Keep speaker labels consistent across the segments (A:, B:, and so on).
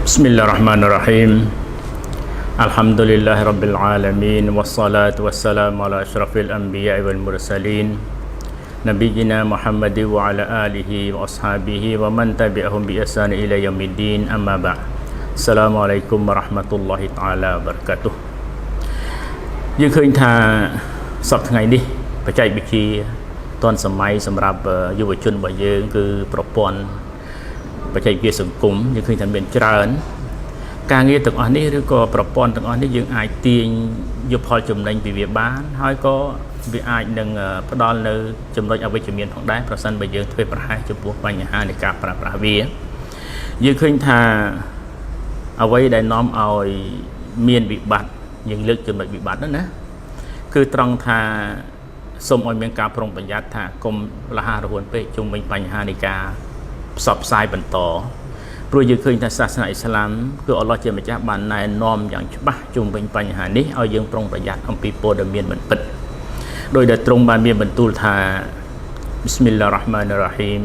A: بسم الله الرحمن الرحيم الحمد لله رب العالمين والصلاة والسلام على أشرف الأنبياء والمرسلين نبينا محمد وعلى آله وأصحابه ومن تبعهم بإحسان إلى يوم الدين أما بعد السلام عليكم ورحمة الله تعالى وبركاته យើងឃើញថាសប្តាហ៍ថ្ងៃនេះបច្ចេកវិទ្យាទាន់សម័យសម្រាប់យុវជនរបស់យើងគឺប្រព័ន្ធបច្ចេកវិទ្យាសង្គមយើងឃើញថាមានច្រើនការងារទាំងអស់នេះឬក៏ប្រព័ន្ធទាំងអស់នេះយើងអាចទាញយកផលចំណេញពីវាបានហើយក៏វាអាចនឹងផ្ដល់នៅចំណុចអវិជ្ជមានផងដែរប្រសិនបើយើងធ្វើប្រហែសចំពោះបញ្ហានៃការប្រើប្រាស់វាយើងឃើញថាអ្វីដែលនាំឲ្យមានវិបត្តិយើងលើកចំណុចវិបត្តិហ្នឹងណាគឺត្រង់ថាសូមឲ្យមានការប្រុងប្រយ័ត្នថាកុំលះរហួនពេកជុំវិញបញ្ហានៃការផ្សព្វផ្សាយបន្តព្រោះយើងឃើញថាសាសនាអ៊ីស្លាមគឺអល់ឡោះជាម្ចាស់បានណែនាំយ៉ាងច្បាស់ជុំវិញបញ្ហានេះឲ្យយើងប្រុងប្រយ័ត្នអំពីព័ត៌មានមិនពិតដោយដែលទ្រង់បានមានបន្ទូលថា بسم الله الرحمن الرحيم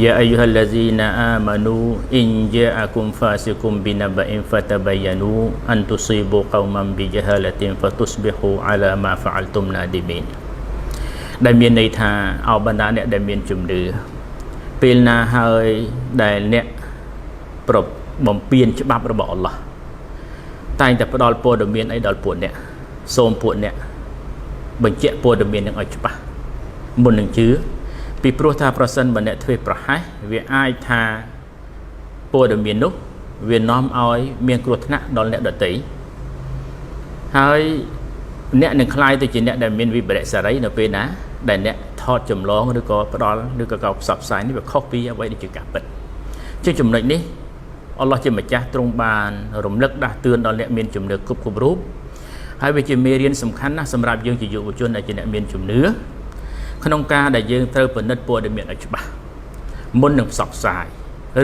A: يا أيها الذين آمنوا إن جاءكم فاسق بنبإ فتبينوا أن تصيبوا قوما بجهالة فتصبحوا على ما فعلتم نادمين ដែលមានន័យថាអោបណ្ដាអ្នកដែលមានជំនឿពេលណាហើយដែលអ្នកប្របំពេញច្បាប់របស់អល់ឡោះតែងតែផ្ដល់ព័ត៌មានអីដល់ពួកអ្នកសូមពួកអ្នកបញ្ជាក់ព័ត៌មាននឹងឲ្យច្បាស់មុននឹងជឿពីព្រោះថាប្រសិនបើអ្នកធ្វើប្រហែសវាអាចថាព័ត៌មាននោះវានាំឲ្យមានគ្រោះថ្នាក់ដល់អ្នកដទៃហើយអ្នកនឹងក្លាយទៅជាអ្នកដែលមានវិបរិសារីនៅពេលណាដែលអ្នកថតចម្លងឬក៏ផ្ដល់ឬក៏កោផ្សព្វផ្សាយនេះវាខុសពីអ្វីដែលជាការពិតជាចំណុចនេះអល់ឡោះជាម្ចាស់ទ្រង់បានរំលឹកដាស់តឿនដល់អ្នកមានជំនឿគ្រប់គ្រប់រូបហើយវាជាមេរៀនសំខាន់ណាស់សម្រាប់យើងជាយុវជនដែលជាអ្នកមានជំនឿក្នុងការដែលយើងត្រូវពិនិត្យព័ត៌មានឲ្យច្បាស់មុននឹងផ្សព្វផ្សាយ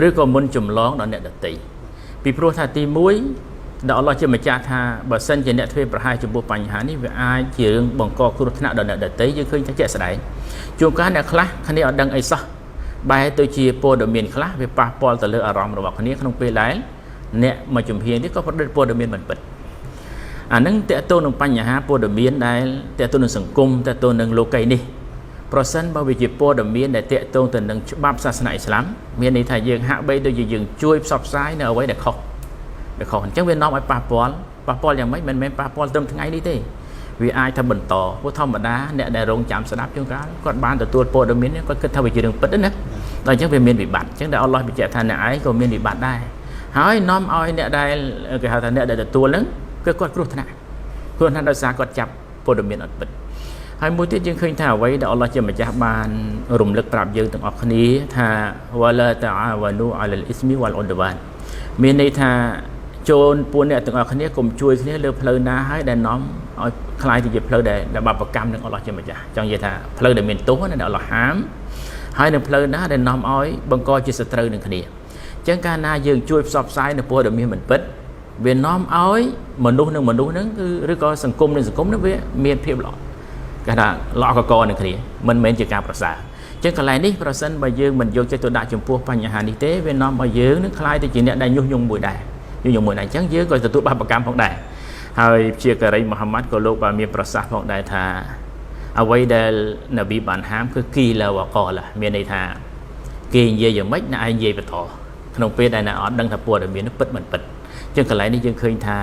A: ឬក៏មុនចម្លងដល់អ្នកដទៃពីព្រោះថាទី1ដែលអល់ឡោះជាម្ចាស់ថាបើសិនជាអ្នកធ្វើប្រហែសចំពោះបញ្ហានេះវាអាចជារឿងបង្កគ្រោះថ្នាក់ដល់អ្នកដទៃយើងឃើញថាជាក់ស្ដែងជួនកាលអ្នកខ្លះគ្នាអត់ដឹងអីសោះបែរទៅជាព័ត៌មានខ្លះវាប៉ះពាល់ទៅលើអារម្មណ៍របស់គ្នាក្នុងពេលដែលអ្នកមកជំហាននេះក៏ប្រឌិតព័ត៌មានមិនពិតអានឹងតកតទៅនឹងបញ្ហាព័ត៌មានដែលតកតទៅនឹងសង្គមតកតទៅនឹងលោកីនេះប្រសិនបើវាជាព័ត៌មានដែលតកតងទៅនឹងច្បាប់សាសនាអ៊ីស្លាមមានន័យថាយើងហាក់បីដូចជាយើងជួយផ្សព្វផ្សាយនៅអ្វីដែលខុសដែលខុសអញ្ចឹងវានាំឲ្យប៉ះពាល់ប៉ះពាល់យ៉ាងម៉េចមិនមែនប៉ះពាល់ត្រឹមថ្ងៃនេះទេវាអាចថាបន្តព្រោះធម្មតាអ្នកដែលរងចាំស្ដាប់ជួនកាលគាត់បានទទួលព័ត៌មាននេះគាត់គិតថាវាជារឿងពិតណាដល់អញ្ចឹងវាមានវិបត្តិអញ្ចឹងដែលអល់ឡោះបញ្ជាក់ថាអ្នកឯងក៏មានវិបត្តិដែរហើយនាំឲ្យអ្នកដែលគេហៅថាអ្នកដែលទទួលហ្នឹងគឺគាត់គ្រោះថ្នាក់គ្រោះថ្នាក់ដោយសារគាត់ចាប់ព័ត៌មានអត់ពិតហើយមួយទៀតយើងឃើញថាអ្វីដែលអល់ឡោះជាម្ចាស់បានរំលឹកប្រាប់យើងទាំងអស់គ្នាថា ولا تعاونوا على الإثم والعدوان មានន័យថាចូលពួកអ្នកទាំងអស់គ្នាកុំជួយគ្នាលើផ្លូវណាហើយដែលនាំឲ្យក្លាយទៅជាផ្លូវដែលបាបកម្មនឹងអល់ឡោះជាម្ចាស់ចង់និយាយថាផ្លូវដែលមានទោសណាដែលអល់ឡោះហាមហើយនឹងផ្លូវណាដែលនាំឲ្យបង្កជាសត្រូវនឹងគ្នាអញ្ចឹងកាលណាយើងជួយផ្សព្វផ្សាយនៅព័ត៌មានមិនពិតវានាំឲ្យមនុស្សនឹងមនុស្សនឹងគឺឬក៏សង្គមនឹងសង្គមនឹងវាមានភាពល្អគេថាល្អកកនឹងគ្នាមិនមែនជាការប្រសើរចឹងកន្លែងនេះប្រសិនបើយើងមិនយកចិត្តទុកដាក់ចំពោះបញ្ហានេះទេវានាំឲ្យយើងនឹងក្លាយទៅជាអ្នកដែលញុះញង់មួយដែរញុះញង់មួយដែរអញ្ចឹងយើងក៏ទទួលបាបកម្មផងដែរហើយជាការីមូហាម៉ាត់ក៏លោកបានមានប្រសាសន៍ផងដែរថាអ្វីដែលនប៊ីបានហាមគឺقيل وقال មានន័យថាគេនិយាយយ៉ាងម៉េចអ្នកឯងនិយាយបន្តក្នុងពេលដែលអ្នកអត់ដឹងថាព័ត៌មាននោះពិតមិនពិតអញ្ចឹងកន្លែងនេះយើងឃើញថា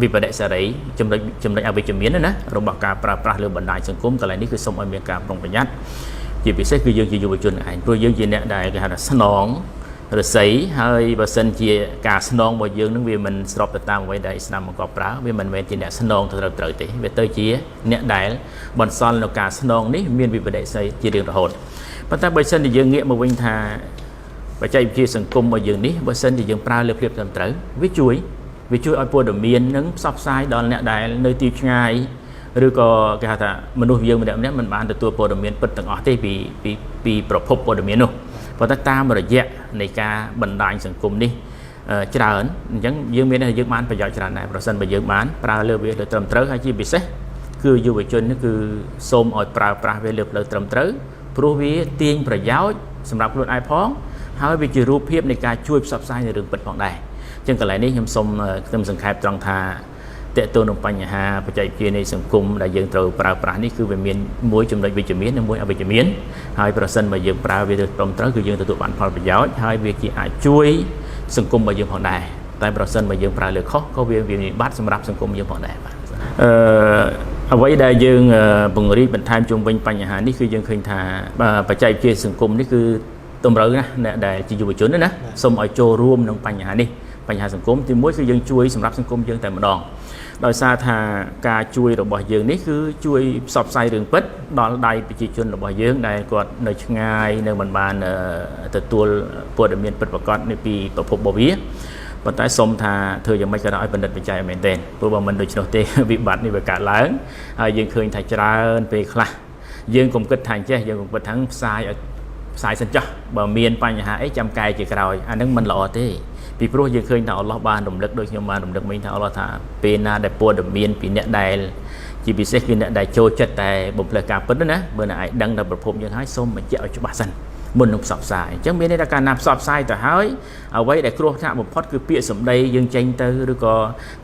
A: វិបត្តិសេរីចំណុចចំណុចអវិជ្ជមានណារបស់ការប្រើប្រាស់លើបណ្ដាញសង្គមកន្លែងនេះគឺសូមឲ្យមានការប្រុងប្រយ័ត្នជាពិសេសគឺយើងជាយុវជនឯងព្រោះយើងជាអ្នកដែលគេហៅថាស្នងរស័យហើយបើសិនជាការស្នងរបស់យើងនឹងវាមិនស្របទៅតាមអ្វីដែលអ៊ីស្លាមបង្កប់ប្រើវាមិនមែនជាអ្នកស្នងទៅត្រូវត្រូវទេវាទៅជាអ្នកដែលបន្សល់នៅការស្នងនេះមានវិបត្តិសេរីជារៀងរហូតប៉ុន្តែបើសិនជាយើងងាកមកវិញថាបច្ចេកវិទ្យាសង្គមរបស់យើងនេះបើសិនជាយើងប្រើលើភាពត្រឹមត្រូវវាជួយឲ្យព័ត៌មាននឹងផ្សព្វផ្សាយដល់អ្នកដែលនៅទីឆ្ងាយឬក៏គេហៅថាមនុស្សយើងម្នាក់ម្នាក់មិនបានទទួលព័ត៌មានពិតទាំងអស់ទេពីពីពីប្រភពព័ត៌មាននោះប៉ុន្តែតាមរយៈនៃការបណ្ដាញសង្គមនេះច្រើនអញ្ចឹងយើងមានយើងបានប្រយោជន៍ច្រើនដែរប្រសិនបើយើងបានប្រើលើវាលើត្រឹមត្រូវហើយជាពិសេសគឺយុវជននេះគឺសូមឲ្យប្រើប្រាស់វាលើផ្លូវត្រឹមត្រូវព្រោះវាទាញប្រយោជន៍សម្រាប់ខ្លួនឯងផង ហើយវាជារូបភាពនៃការជួយផ្សព្វផ្សាយនៅរឿងពិតផងដែរអញ្ចឹងកន្លែងនេះខ្ញុំសូមខ្ញុំសង្ខេបត្រង់ថាតេតទៅនឹងបញ្ហាបច្ចេកវិទ្យានៃសង្គមដែលយើងត្រូវប្រើប្រាស់នេះគឺវាមានមួយចំណុចវិជ្ជមាននិងមួយអវិជ្ជមានហើយប្រសិនបើយើងប្រើវាទៅត្រឹមត្រូវគឺយើងទទួលបានផលប្រយោជន៍ហើយវាជាអាចជួយសង្គមរបស់យើងផងដែរតែប្រសិនបើយើងប្រើលើខុសក៏វាមានវិបត្តិសម្រាប់សង្គមយើងផងដែរបាទអឺអ្វីដែលយើងពង្រីកបន្ថែមជុំវិញបញ្ហានេះគឺយើងឃើញថាបច្ចេកវិទ្យាសង្គមនេះគឺតម្រូវណាស់អ្នកដែលជាយុវជនណាសូមឲ្យចូលរួមក្នុងបញ្ហានេះបញ្ហាសង្គមទីមួយគឺយើងជួយសម្រាប់សង្គមយើងតែម្ដងដោយសារថាការជួយរបស់យើងនេះគឺជួយផ្សព្វផ្សាយរឿងពិតដល់ដៃប្រជាជនរបស់យើងដែលគាត់នៅឆ្ងាយនៅមិនបានទទួលព័ត៌មានពិតប្រាកដនេះពីប្រភពរបស់វាប៉ុន្តែសូមថាធ្វើយ៉ាងម៉េចក៏ដោយឲ្យបណ្ឌិតវិจัยឲ្យមែនទែនព្រោះបើមិនដូច្នោះទេវិបត្តិនេះវាកើតឡើងហើយយើងឃើញថាច្រើនពេលខ្លះយើងកុំគិតថាអញ្ចេះយើងកុំគិតថាផ្សាយឲ្យផ្សាយសិនចោះបើមានបញ្ហាអីចាំកែជាក្រោយអានឹងមិនល្អទេពីព្រោះយើងឃើញថាអល់ឡោះបានរំលឹកដូចខ្ញុំបានរំលឹកមិញថាអល់ឡោះថាពេលណាដែលព័ត៌មានពីអ្នកដែលជាពិសេសគឺអ្នកដែលចូលចិត្តតែបំភ្លឺការពិតណាបើអ្នកឯងដឹងដល់ប្រភពយើងហើយសូមបញ្ជាក់ឲ្យច្បាស់សិនមុននឹងផ្សព្វផ្សាយអញ្ចឹងមានន័យថាកាលណាផ្សព្វផ្សាយទៅហើយអ្វីដែលគ្រោះថ្នាក់បំផុតគឺពាក្យសម្ដីយើងចេញទៅឬក៏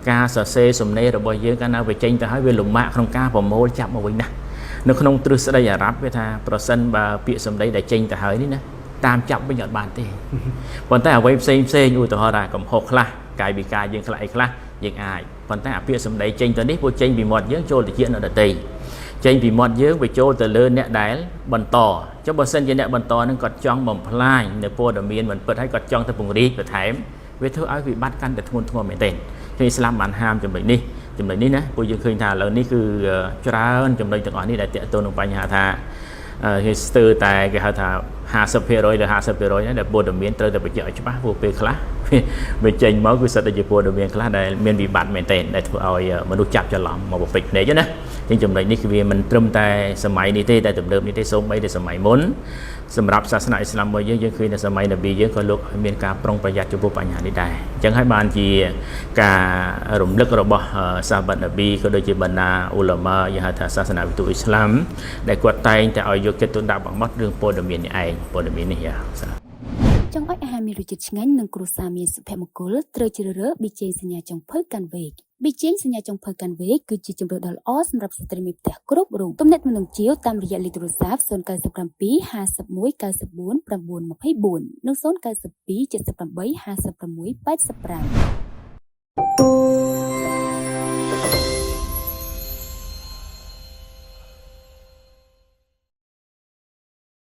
A: ការសរសេរសំណេររបស់យើងកាលណាវាចេញទៅហើយវាលំបាកក្នុងការប្រមូលចាប់មកវិញណានៅក្នុងទ្រឹស្ដីអារ៉ាប់វាថាប្រសិនបើពាក្យសម្ដីដែលចេញទៅហើយនេះណាតាមចាប់វិញអត់បានទេប៉ុន្តែអ្វីផ្សេងផ្សេងឧទាហរណ៍ថាកំហុសខ្លះកាយវិការយើងខ្លះអីខ្លះយើងអាចប៉ុន្តែអាពាក្យសម្ដីចេញទៅនេះព្រោះចេញពីមាត់យើងចូលទៅជាអ្នកដទៃចេញពីមាត់យើងវាចូលទៅលើអ្នកដែលបន្តចុះបើសិនជាអ្នកបន្តនឹងគាត់ចង់បំផ្លាញនៅព័ត៌មានមិនពិតហើយគាត់ចង់ទៅពង្រីកបន្ថែមវាធ្វើឲ្យវិបត្តិកាន់តែធ្ងន់ធ្ងរមែនទែនគឺអ៊ីស្លាមបានហាមចំណុចនេះចំណុចនេះណាពួកយើងឃើញថាឥឡូវនេះគឺច្រើនចំណុចទាំងអស់នេះដែលទាក់ទងនឹងបញ្ហាថាគេស្ទើរតែគេហៅថា50%ឬ50%ណាដែលព័ត៌មានត្រូវតែបញ្ជាក់ឲ្យច្បាស់ព្រោះពេលខ្លះវាចេញមកគឺសិតតែជាព័ត៌មានខ្លះដែលមានវិបត្តិមែនទែនដែលធ្វើឲ្យមនុស្សចាប់ច្រឡំមកបំពេចភ្នែកណាជាងចំណុចនេះគឺវាមិនត្រឹមតែសម័យនេះទេតែទំនើបនេះទេសូម្បីតែសម័យមុនសម្រាប់សាសនាអ៊ីស្លាមរបស់យើងយើងឃើញនៅសម័យនប៊ីយើងក៏លោកឲ្យមានការប្រុងប្រយ័ត្នចំពោះបញ្ហានេះដែរអញ្ចឹងហើយបានជាការរំលឹករបស់សាបាត់នប៊ីក៏ដូចជាបណ្ដាអ៊ូឡាម៉ាយហៅថាសាសនាវិទូអ៊ីស្លាមដែលគាត់តែងតែឲ្យយកចិត្តទុកដាក់បង្មាត់រឿងព័ត៌មាននេះឯងព័ត៌មាននេះយ៉ា
B: ចង់ឲ្យអាហារមានរសជាតិឆ្ងាញ់និងគ្រួសារមានសុភមង្គលត្រូវជ្រើសរើសប៊ីចេងសញ្ញាចុងភៅកាន់វេកប៊ីចេងសញ្ញាចុងភៅកាន់វេកគឺជាជម្រើសដ៏ល្អសម្រាប់ស្ត្រីមេផ្ទះគ្រប់រូបទំនាក់ទំនងជាវតាមរយៈលេខទូរស័ព្ទ097 51 94 924និង092 78 56 85។